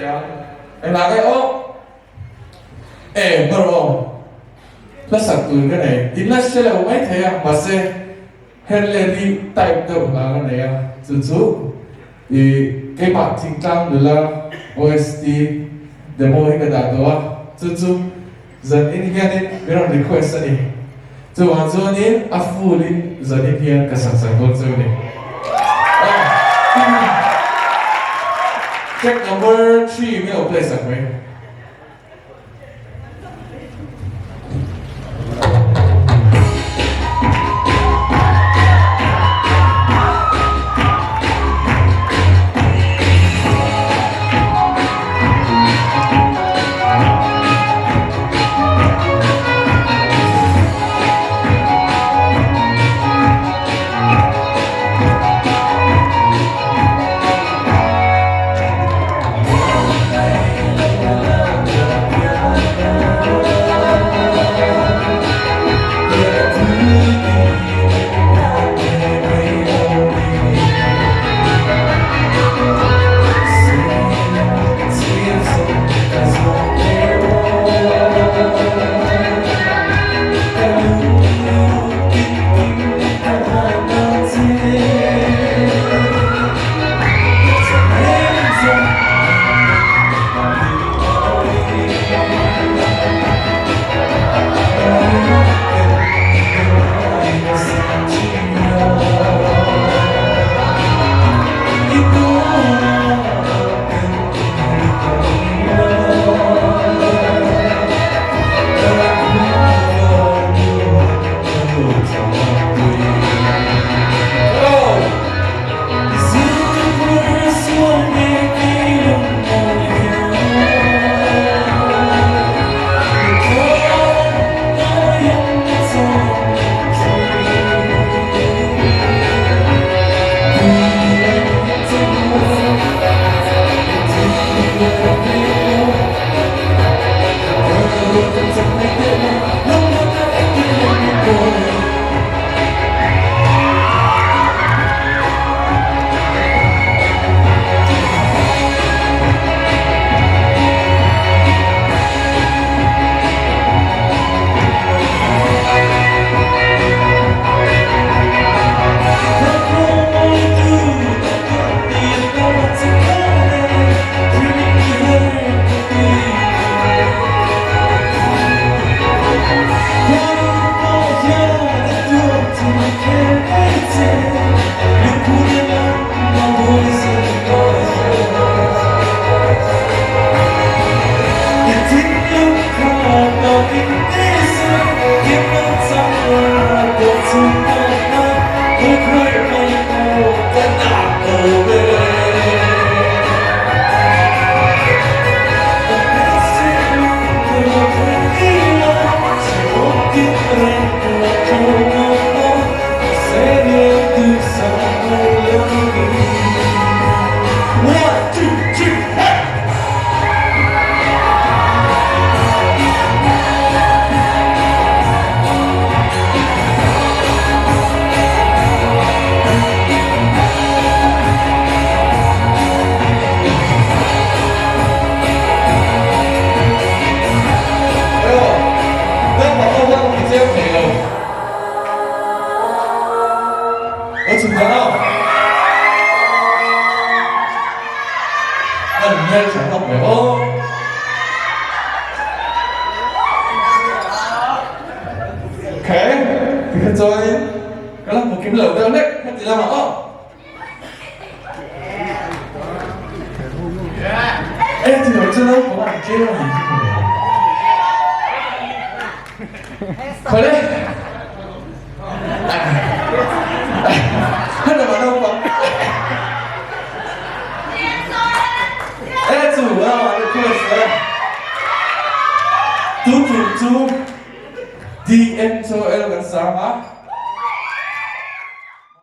leh ang. Engah nge aw? E hmar aw. Hla sak tur ka nei. In la hre lo mai thei a, mahse Henley-i type deuh hla ka nei a, chu chu i keimah thingtlang nula OST demo hi ka dah tawh a, chu chu zan in hianin min rawn request a ni. Chuvang chuanin a full in zan in hian ka sak sak dawn cheu a ni. Track number 3 min lo play sak mai.